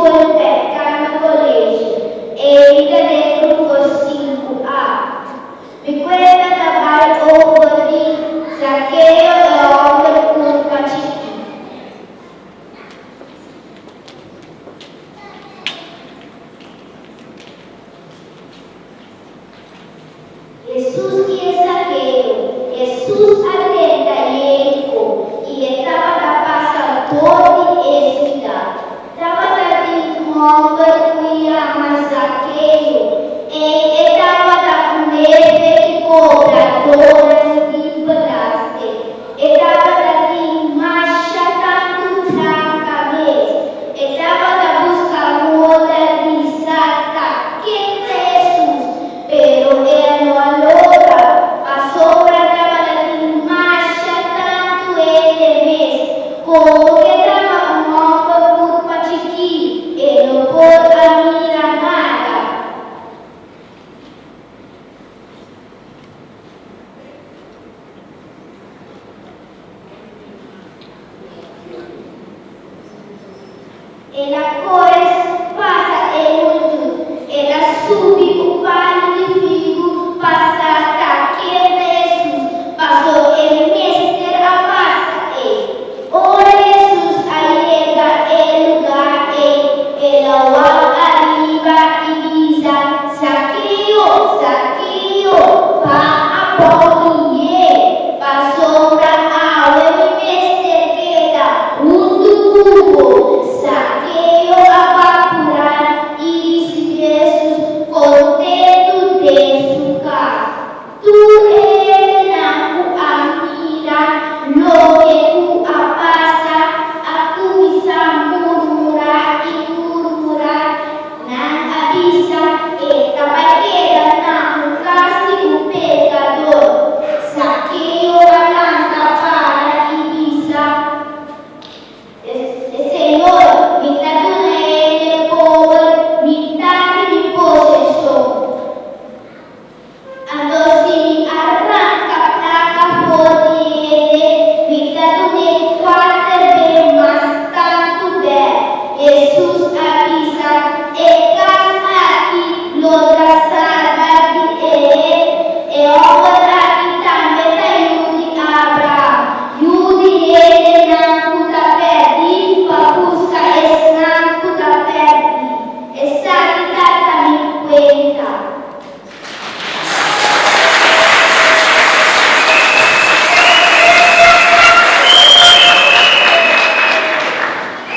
skol Pet Cano College. E ta den grupo 5A. Mi kuenta ta bai over di Zakeo e hòmber kurpa chikí. Hesus i e Zakeo. Hesus a drenta Jeriko i e tabata pasa dor di e siudat. Tabata tin un hòmber ku yama Zakeo. Ei e tabata un hefe di kobradónan di belasting. E tabata tin masha tantu plaka mes. E tabata buska moda di sa ta ken ta Hesus, pero e a no a logra, pasobra tabata tin masha tantu hende mes. Komo ke taba un hòmber kurpa chikí, e no por a mira nada. El a kore.